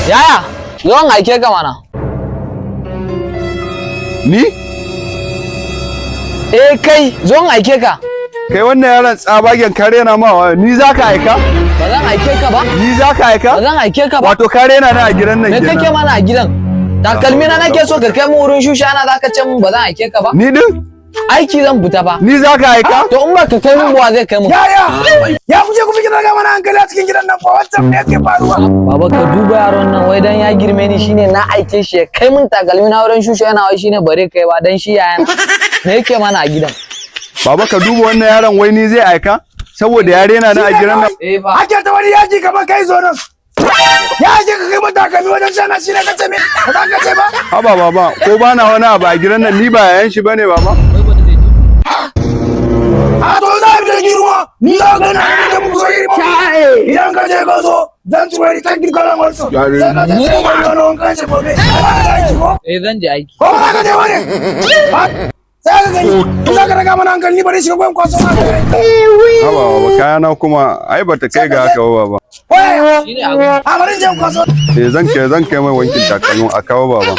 Yaya, zo in aike ka mana. Ni? Eh kai, zo in aike ka. Kai, wannan yaron tsabagen kare na ma wayo. Ni za ka aika? Ba zan aike ka ba. Ni za ka aika? Ba zan aike ka ba. Wato kare na a gidan nan Me kake kenan. mana a gidan? Takalmi na nake so ka kai mu wurin shushana, zaka ce mun ba zan aike ka ba. Ni din? Aiki zan fita fa. Ni za ka aika? To in ba ka kai mun ba, zai kai mu? Yaya, ya kuje ku fi daga mana hankali a cikin gidan nan fa? Wancan me yake faruwa? Baba, ka duba yaron nan, wai dan ya girme ni shine na aike shi ya kai mun takalmi na wurin shushana, wai shine bare kai ba dan shi yayan. Me yake mana a gidan? Baba, ka duba wannan yaron, wai ni zai aika? Saboda ya rena na a gidan nan. Eh fa. Ake ta wani yaki kamar kai, zo nan. Ya ake ka kai mata takalmi wajen shana, shi ne kace me? Ba za ka ce ba? Haba baba, ko ba na wani abu a gidan nan, ni ba yayan shi bane, baba? A to za a bi da girma. Ni za ka na da muku so girma. Idan ka je ka zo, zan tura ni tankin kalan wasu. Sai ka je ka wani wani wankan shi gobe. Ba ka aiki ko? Eh, zan je aiki. Ko ba za ka je wani? Sai ka gani. In za ka raga mana hankali, ni bari shiga gwan kwaso ma ka gani. Haba baba, kayana kuma ai bata kai ga haka ba, baba. Oye, Shine abu. a bari je kwaso. Eh, zan kai mai wankin takalmin a kawo, baba.